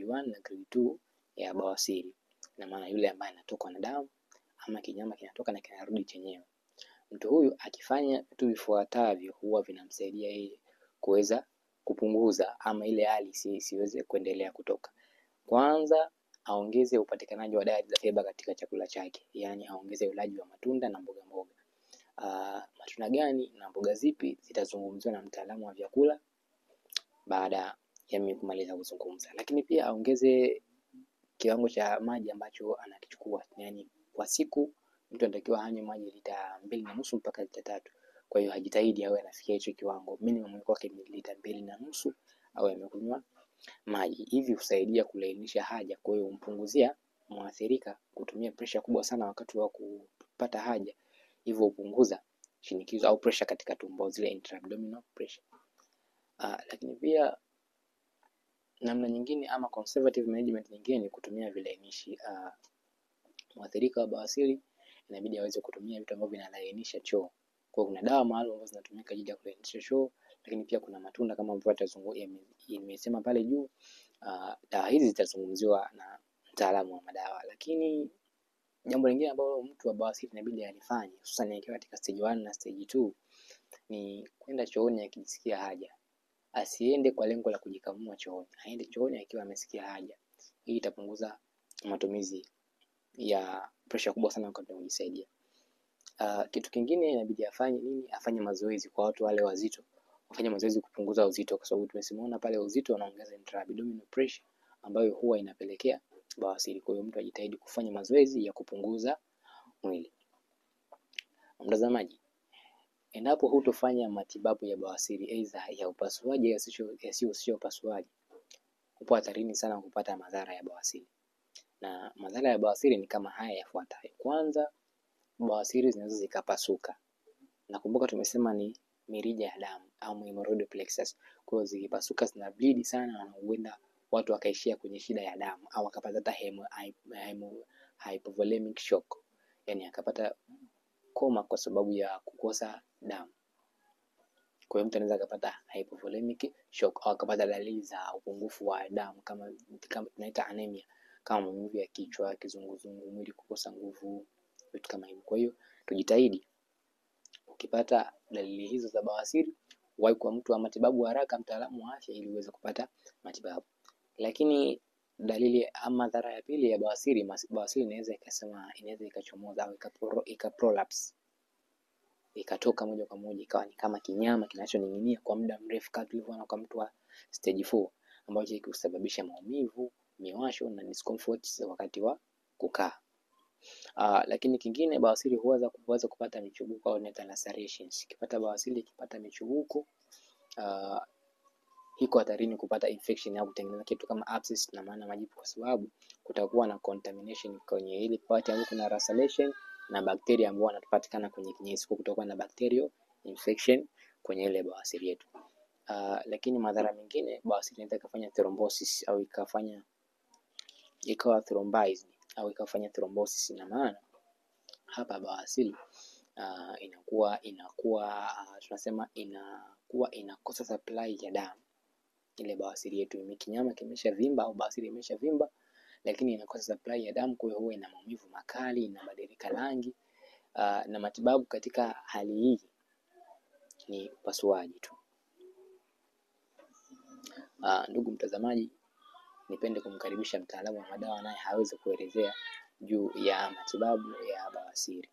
1 na grade 2 ya bawasiri. Na maana yule ambaye anatokwa na damu ama kinyama kinatoka na kinarudi chenyewe. Mtu huyu akifanya vitu vifuatavyo huwa vinamsaidia yeye kuweza kupunguza ama ile hali isiweze kuendelea kutoka. Kwanza aongeze upatikanaji wa diet za fiber katika chakula chake, yaani aongeze ulaji wa matunda na mboga mboga. Matunda gani na mboga zipi zitazungumziwa na mtaalamu wa vyakula baada ya mimi kumaliza kuzungumza. Lakini pia aongeze kiwango cha maji ambacho anakichukua, yaani kwa siku mtu anatakiwa anywe maji lita 2.5 mpaka lita 3. Kwa hiyo ajitahidi awe anafikia hicho kiwango, minimum kwake ni lita 2.5 awe amekunywa maji. Hivi husaidia kulainisha haja, kwa hiyo humpunguzia mwathirika kutumia pressure kubwa sana wakati wa kupata haja, hivyo hupunguza shinikizo au pressure katika tumbo, zile intra-abdominal pressure. Lakini pia namna nyingine ama conservative management nyingine ni kutumia vilainishi. Mwathirika wa bawasiri inabidi aweze kutumia vitu ambavyo vinalainisha choo. Kwa kuna dawa maalum ambazo zinatumika kwa ajili ya kulainisha choo, lakini pia kuna matunda kama ambavyo nimesema pale juu. Dawa hizi zitazungumziwa na mtaalamu wa madawa. Lakini jambo lingine ambalo mtu wa bawasiri inabidi alifanye hususan akiwa katika stage 1 na stage 2 ni kwenda chooni akijisikia haja. Asiende kwa lengo la kujikamua chooni, aende chooni akiwa amesikia haja. Hii itapunguza matumizi ya pressure kubwa sana wakati wa kujisaidia. Kitu kingine inabidi afanye nini? Afanye mazoezi. Kwa watu wale wazito, afanye mazoezi kupunguza uzito, kwa sababu tumesimama pale uzito unaongeza intra-abdominal pressure ambayo huwa inapelekea bawasiri. Kwa hiyo mtu ajitahidi kufanya mazoezi ya kupunguza mwili. Mtazamaji, endapo hutofanya matibabu ya bawasiri aidha ya upasuaji yasiyohusisha upasuaji, upo hatarini sana kupata madhara ya bawasiri. Na madhara ya bawasiri ni kama haya yafuatayo. Kwanza, bawasiri zinaweza zikapasuka. Nakumbuka tumesema ni mirija ya damu au hemorrhoidal plexus. Kwa hiyo zikipasuka zina bleed sana na huenda watu wakaishia kwenye shida ya damu au wakapata hata hypovolemic shock, yaani akapata koma kwa sababu ya kukosa damu. Kwa hiyo mtu anaweza akapata hypovolemic shock au akapata dalili za upungufu wa damu kama tunaita anemia, kama maumivu ya kichwa, kizunguzungu, mwili kukosa nguvu, vitu kama hivyo. Kwa hiyo tujitahidi, ukipata dalili hizo za bawasiri, wahi kwa mtu wa matibabu haraka, mtaalamu wa afya, ili uweze kupata matibabu. Lakini dalili ama madhara ya pili ya bawasiri, bawasiri inaweza ikasema, inaweza ikachomoza au ikaprolapse, ikatoka moja kwa moja ikawa ni kama kinyama kinachoning'inia kwa muda mrefu, kama tulivyoona kwa mtu wa stage 4, ambacho husababisha maumivu, miwasho na discomfort wakati wa kukaa. Lakini kingine, bawasiri huweza kupata michubuko au inaitwa lacerations. Ikipata bawasiri, ikipata michubuko, iko hatarini kupata infection au kutengeneza kitu kama abscess, na maana majipu, kwa sababu kutakuwa na contamination kwenye ile part ambayo kuna laceration na bakteria ambao wanapatikana kwenye kinyesi, kwa kutakuwa na bacterial infection kwenye ile bawasiri yetu. Lakini madhara mengine, bawasiri inaweza ikafanya thrombosis au ikafanya ikawa thrombized au ikafanya thrombosis. Na maana hapa bawasiri inakuwa tunasema inakuwa inakosa supply ya damu. Ile bawasiri yetu kinyama kimeshavimba au bawasiri imeshavimba, lakini inakosa supply ya damu, kwa hiyo huwa ina maumivu makali, inabadilika rangi. Na matibabu katika hali hii ni upasuaji tu. Ndugu mtazamaji, nipende kumkaribisha mtaalamu wa madawa naye hawezi kuelezea juu ya matibabu ya bawasiri.